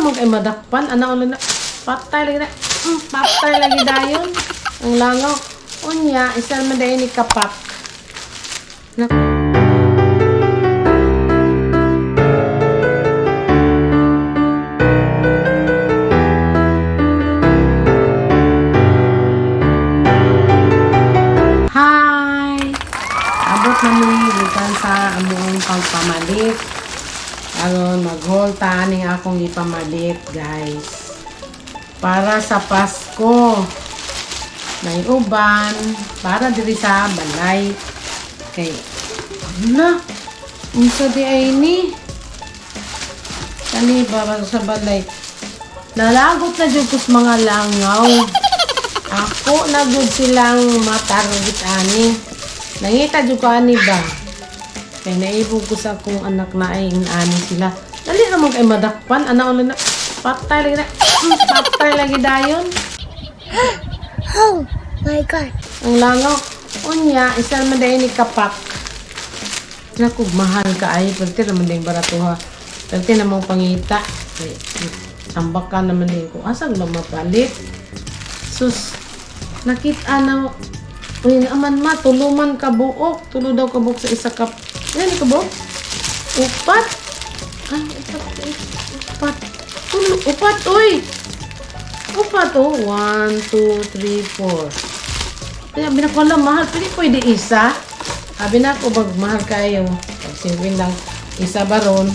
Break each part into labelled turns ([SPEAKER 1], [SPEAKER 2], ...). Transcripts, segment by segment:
[SPEAKER 1] Dali ra man kay madakpan, ana ulo na. Patay lagi na. Patay lagi dayon. Ang langaw. Unya, isa man dayon ni kapak. Na Hi! Abot na mi gikan sa among pagpamalit. Aron mag-haul ta ning akong ipamalit, guys. Para sa Pasko. May uban para diri sa balay. Kay na unsa di ay ni? Kani ba para sa balay? Nalagot na jud kus mga langaw. Ako na gud silang matarget ani. Nangita jud ko ani ba? Kay naibog ko sa akong anak na ay ani sila. Dali ra man kay madakpan ana ulo na. Patay lagi na. Patay lagi dayon.
[SPEAKER 2] Oh my God.
[SPEAKER 1] Ang langaw. Unya, isa man dayon ni kapak. Naku, mahal ka ay. Pwede naman din baratuha. Pwede namang pangita. Ay, tambak ka naman din ko. Asang ba mapalit? Sus, nakita na. Uy, naman ma, tuluman ka buok. Tulo daw ka buok sa isa ka. Ano ni ka buok? Upat. Ay, upat. Upat. Tulo, upat, uy. Upat, oh. 1, 2, 3, 4. Kaya binakwala mahal. Pwede pwede isa. Sabi na ako, bag mahal kayo. Pag singwin lang, isa baron.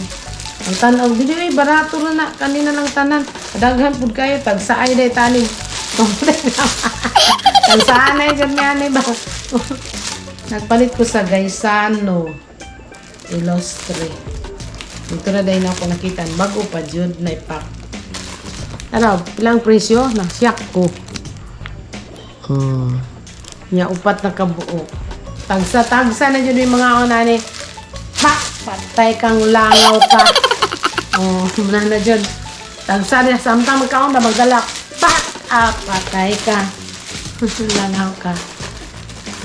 [SPEAKER 1] Ang tanaw, dili ay barato na na. Kanina lang tanan. Daghan pud kayo, tagsaay day taning. Tagsaan ay jud mi ani ba. Nagpalit ko sa Gaisano. Illustre. Dito na dahil ako nakita. Bago pa jud na ipak. Ano, ilang presyo? Nasiyak ko. Nya upat na kabuo. Tagsa-tagsa na jud yung mga una ni. Pa! Patay kang langaw ka. Oh, muna na jud. Tagsa na samtang magkaon na maggalak. Pa! Ah, patay ka. Langaw ka.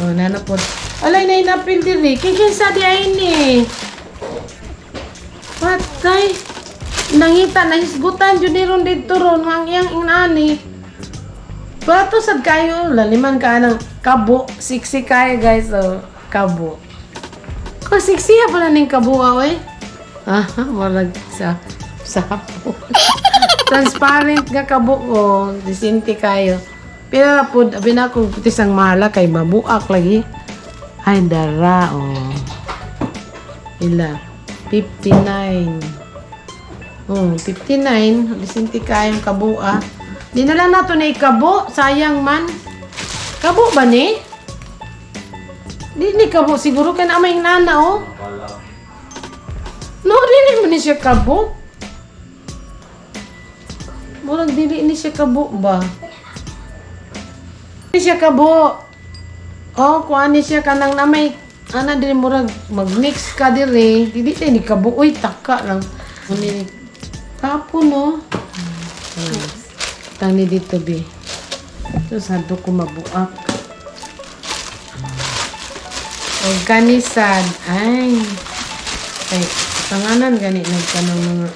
[SPEAKER 1] Oh, nana po. Alay na inapil diri. Kay kinsa di ay ni. Patay. Nangita nahisgutan jud ni ron didto ron ang iyang inani. Bato sad kayo, laliman ka ng kabo, siksi kayo guys, oh, kabo. Ko siksi ha pala ning kabo oy. Ah, marag sa sapo. Transparent nga kabo ko, disinti kayo. Pero na pud abi na ko putis ang mahala kay mabuak lagi. Ay dara oh. Ila 59. Oh, 59. Disinti kayong kabo ah. Di na lang nato na ikabo. Sayang man. Kabo ba ni? Di ni kabo. Siguro kay na may nana oh. No, dili mo ni siya kabo. Murag dili ni siya kabo ba? Di siya kabo. Oh, kuan ni siya kanang namay ana dili murag magmix ka diri. Dili tay ni kabo. Uy, taka lang. Ani kapo no. Tang ni dito bi. Ito sa ko mabuak. Organisad. Ay. Ay, tanganan gani nagkanang mga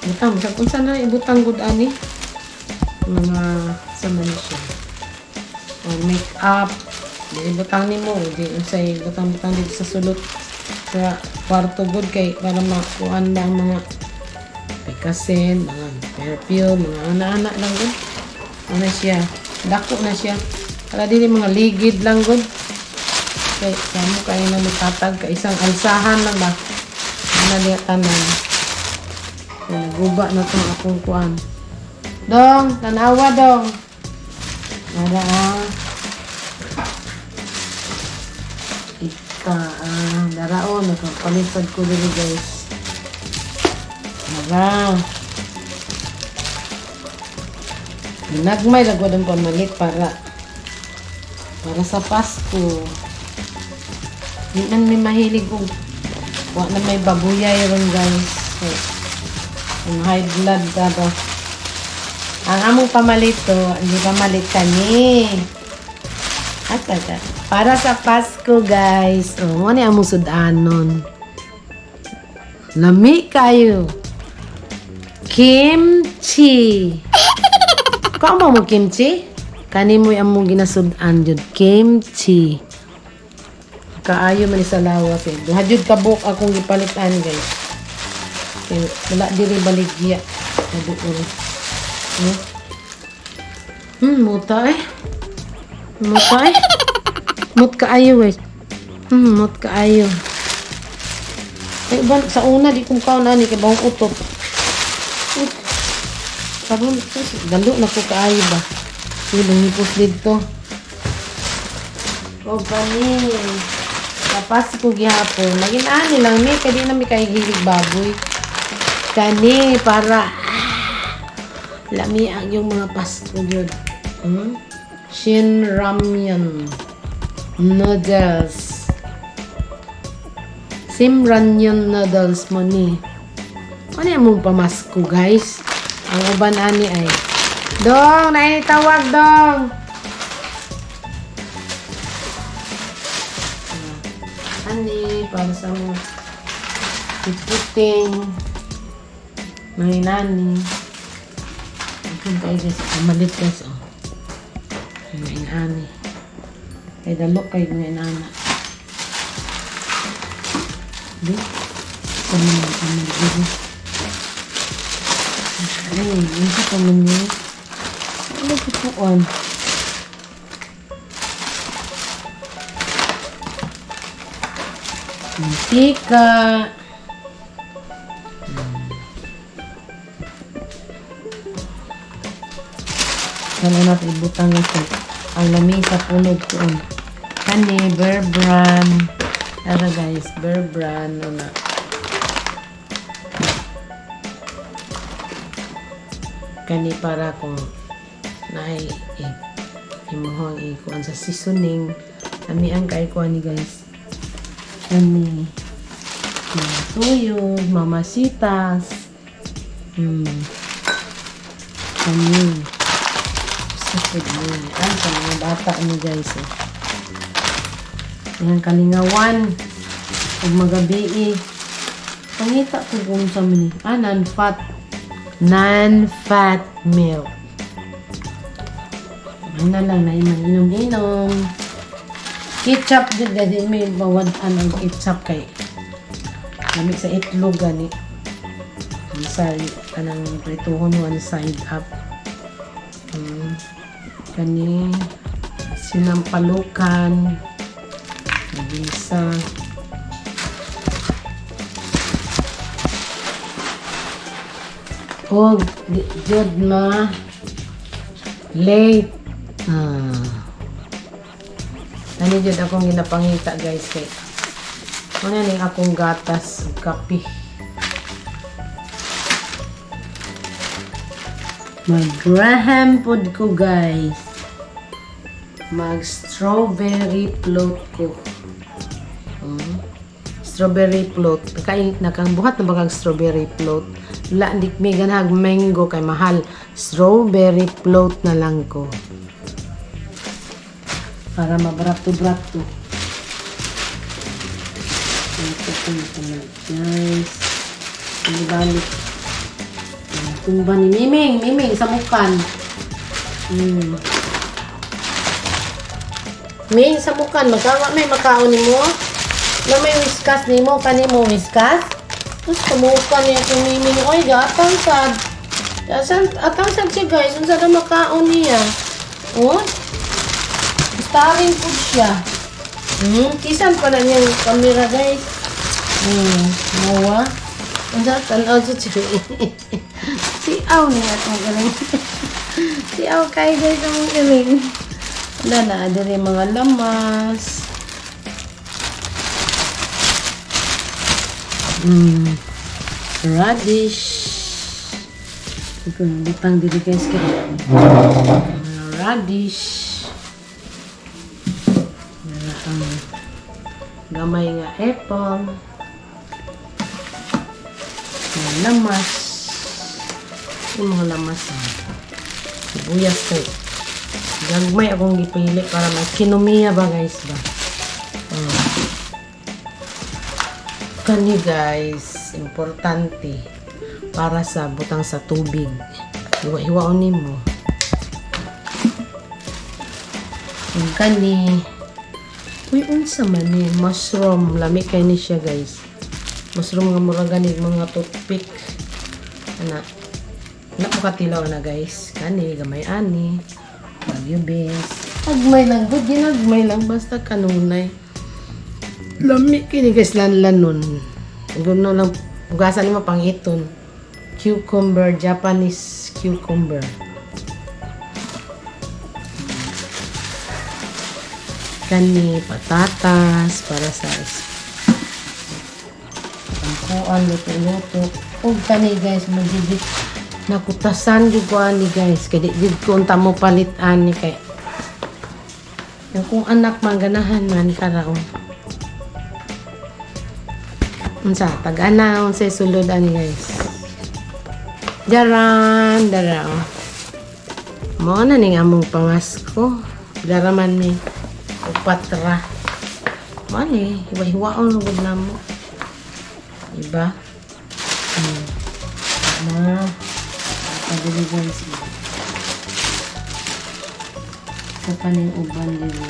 [SPEAKER 1] butang. Sa kung saan na ibutang gud ani. Mga sa man siya. O make up. Di ibutang nimo, di unsay butang-butang dito sa sulot sa kwarto gud kay para makuan ba ang mga pikasin, mga perfume, mga ana-ana lang gud. Ano siya? Dako na siya. Para dili mga ligid lang gud. Kay kamo kayo na mutatag ka isang alsahan lang ba. Ana diya tanan. Kay guba na tong akong kuan. Dong, tanawa dong. Nara ah. Ika ah, daraon nakapalitad ko diri guys. Nara. Nagmay ra gud ang pamalit para para sa Pasko. Di man may mahilig og wa na may babuyay ron guys. So, ang high blood ka ba? Ang among pamalit to, hindi pamalit kani. At at para sa Pasko guys. Oh, mo ni among sudanon. Lami kayo. Kimchi. Kaon ba mo kimchi? Kani mo'y among ginasud-an jud kimchi. Kaayo man ni sa lawas eh. Duha jud ka buok akong gipalit-an, guys. Kay wala diri baligya. Nabuol. Muta eh. Muta eh. Mut kaayo, guys. Mut kaayo. Ay, ban, sa una, di kong kaon ani, kay bangong utot. Karon, dalo na ko kaayo ba. Ilong nipos dito. O kani. Tapas ko gihapon. Maging ani lang mi, kay di na mi kay hilig baboy. Kani para lami ang yung mga Pasko yun. Shin Ramyun noodles. Simranyon noodles mo ni. Ano yung mong pamasko, guys? Ang uban ani ay. Dong, naitawag dong. Ani, para sa mga iputing. Mga inani. Ito tayo, guys. Malit, guys. Oh. Mga inani. Kay dalo kay mga inana. Di? Sa mga pamilya. Ay, isa pa man yun. Ano tutuon? Mantika. Sana natin ibutang ito. Ang lamisa punod ko. Kani, Bear Brand. Tara guys, Bear Brand. Ano na. Kani para kung naay eh, imuhang ikuan sa seasoning. Ami ang kay kuan ni guys. Kani mga tuyo, mamasitas. Kani. Sa ni. Ay, sa mga bata ni guys. Eh. Ayan, kalingawan. Ug magabi eh. Pangita ko kung sa mini. Ah, non-fat. Non-fat milk. Ano na lang na inom-inom. Ketchup din dahil may bawad-an ang ketchup kay lamig sa itlog gani. Sa kanang prituhon one side up. Kani sinampalukan. Nagisa. Og di jud ma late. Ah. Ani jud akong ginapangita guys kay ano ning akong gatas ug kape. Mag-graham pod ko guys. Mag-strawberry float ko. Strawberry float. Nakain nakang buhat na ba kag strawberry float? Wala, hindi mi ganahag mango kay mahal. Strawberry float na lang ko. Para mabrato-brato. Ito ko guys. Ibalik. Tumba ni Miming. Miming, samukan. Ming, samukan. Magkawa may makaon ni mo. Na may Whiskas ni mo. Kani mo Whiskas? Tapos samukan niya kung Miming. Oy, gatang sad. Asan, atang sad siya guys. Unsa na makaon niya? Oh? Starring food siya. Kisan pa na niyang camera guys. Mawa. Unsa tan-aw siya siya. Si Aw niya atong galing. Si Aw kay guys ang galing. Wala na diri mga lamas. Radish. Ito, butang diri guys kay. Mga radish. Wala ang gamay nga apple. Mga lamas. Yung mga lamas. Ah. Sibuyas kay. Gagmay akong gipili para may kinumiya ba guys ba. Kani guys, importante. Para sa butang sa tubig. Hiwa-hiwaon nimo. Ug kani. Uy, unsa man ni mushroom. Lami kay ni siya, guys. Mushroom nga mura gani mga toothpick. Ana. Na mo katilaw na, guys. Kani gamay ani. Bagyo beans. Agmay lang gud, ginagmay lang basta kanunay. Lami kini, guys, lanlanon. Guno lang hugasan nimo pangiton. Cucumber, Japanese cucumber. Kani patatas para sa pangkuan, luto-luto. Ug kani, guys, magigit nakutasan jud ko ani, guys, kay di jud ko unta mo palit ani kay yung kung anak man ganahan man karaon. Unsa tag-ana, unsay sulod ani, guys? Jaran dara oh. Mo na ning among pamasko. Dara man ni upatra. Mani, hiwa-hiwaon gud namo. Diba? Na, padili, guys. Sa paning uban dili.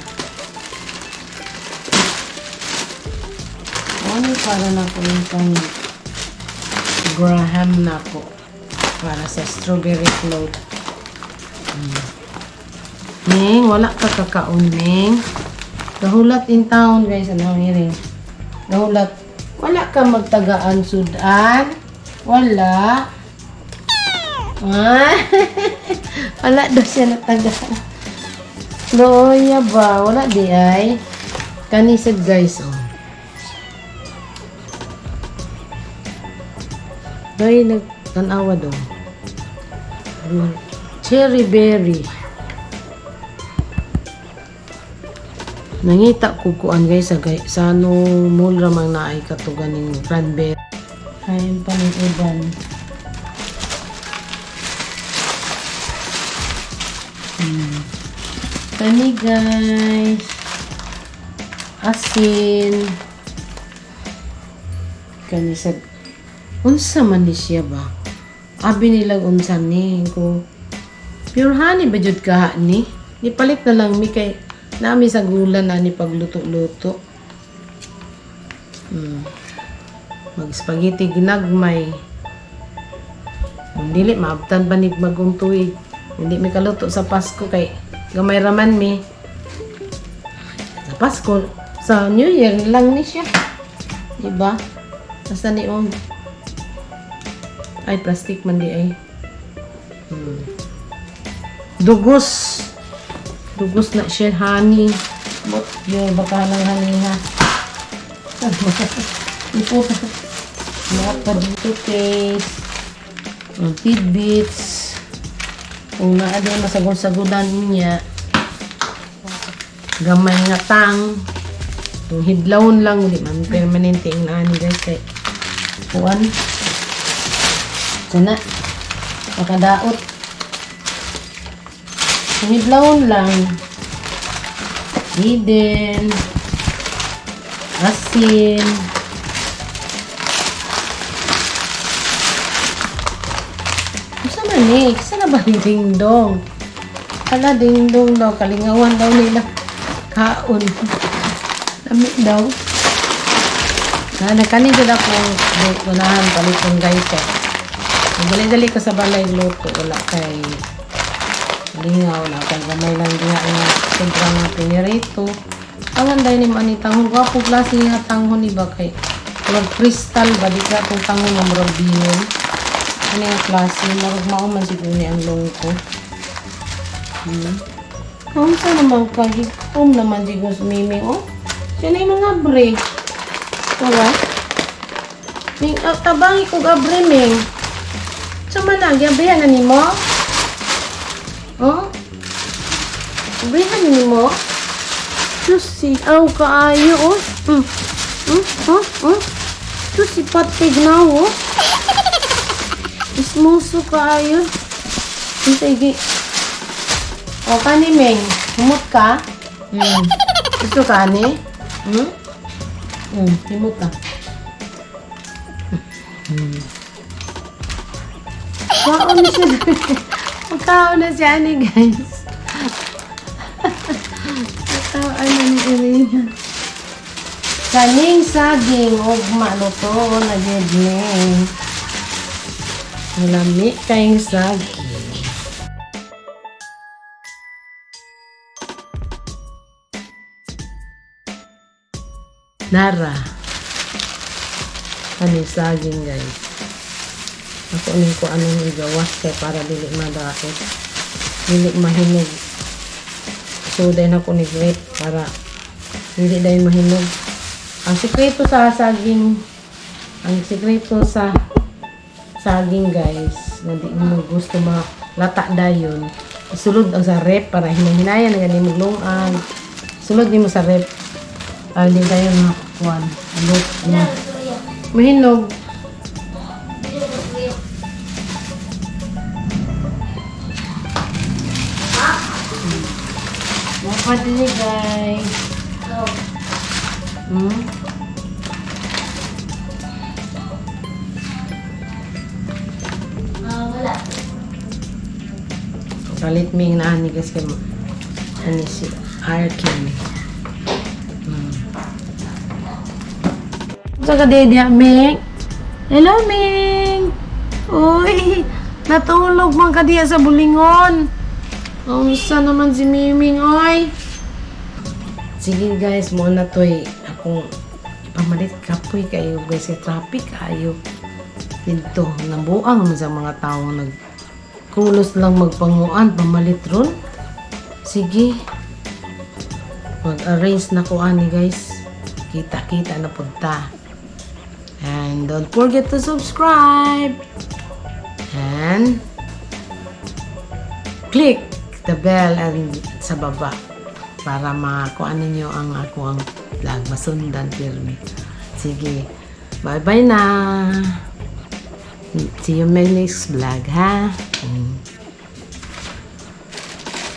[SPEAKER 1] Ano para na ko yung pang Graham na ko para sa strawberry float. Ning, wala ka kakaon, Ning. Gahulat in town, guys. Ano ang hiring? Gahulat. Wala ka magtagaan sudan. Wala. Ah, wala daw siya natagaan. Loya ba? Wala di ay. Kanisad, guys, oh. Day, nagtanawa daw. Cherry berry. Nangita ko kuan, guys, sa ano mall ramang naay katugan ning cranberry. Kain pa ng uban. Kani, guys. Asin. Kani sa unsa man ni siya ba? Abi nila unsa ni ko. Pure honey ba jud ka ni? Nipalit na lang mi kay nami sa gulan na ni pagluto-luto. Mag-spaghetti ginagmay. Kung dili, maabtan ba ni bagong tuig. Hindi mi kaluto sa Pasko kay gamay raman mi. Sa Pasko, sa New Year lang ni siya. Diba? Basta ni om. Ay, plastic man di ay. Dugos. Dugos na siya, honey. Bot, yun, baka ng honey ha. Ipo. Mga pa dito, case. Ang tidbits. Kung naa din masagol-sagudan niya. Gamay nga tang. Kung hidlawon lang, di man permanente ang naani, guys, kay kuan. Sana makadaot. Kung hidlawon lang. Eden. Asin. Unsa man ni? Kisa na ba yung dingdong? Hala, dingdong daw. Kalingawan daw nila. Kaon. Lami daw. Na, nagkanin jud akong unahan paliton, guys, eh. Dali-dali ko sa balay luto. Wala kay lingaw. Wala kay gamay lang diha nga sobrang nga pinirito. Ang anday ni mo ani tanghon. Gwapo klase nga tanghon ni ba kay murag crystal ba, di ka itong tanghon nga murag bihon. Ano nga klase? Murag mao man siguro ni ang longko. Unsa naman kahigtom naman siguro si Miming, oh. Siya na yung mga abre. Wala. Ming, oh, tabangi kog abre, Ming. Sa man na, giabrihan na nimo? Oh? Abrihan na nimo? Diyos, si, aw, kaayo, oh. Diyos, si patig na, oh. Ismuso kaayo. Sige. O, kani, Ming. Humot ka? Gusto ka, ani? Hmm? Himot ka. Kaon na siya. Magkaon na siya ani, guys. Magkaon na ni Irina. Kaning saging ug maluto na gyud ni. Lami kayong saging. Nara. Kaning saging, guys. Ako ning ko anong igawas kay para dili madaot. Dili mahinog. So dahil ako ni grape para hindi dahil mahinog. Ang sikreto sa saging, ang sikreto sa saging, guys, nga di mo gusto malata dayon, isulod ang sa ref para hinay-hinayan nga nimo lungan. Sulod nimo sa ref para di tayo makakuan. Alot na. Mahinog. Mukha din, guys.
[SPEAKER 2] Ah, wala.
[SPEAKER 1] Kalit ming na ani, guys, kay ani si Arkin. Sa ka diya, Ming? Hello, Ming! Uy, natulog man ka diya sa bulingon. Unsa naman si Miming, oy? Sige guys, mo na to'y akong ipamalit, kapoy kayo guys sa traffic ayo. Dito, nabuang man sa mga tao, nag kulos lang magpanguan, pamalit ron. Sige. Mag-arrange na ko ani, guys. Kita-kita na punta. And don't forget to subscribe. And click the bell and sa baba para makuha ninyo ang ako ang vlog masundan pirmi. Sige. Bye-bye na. See you in my next vlog, ha?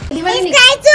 [SPEAKER 2] Subscribe to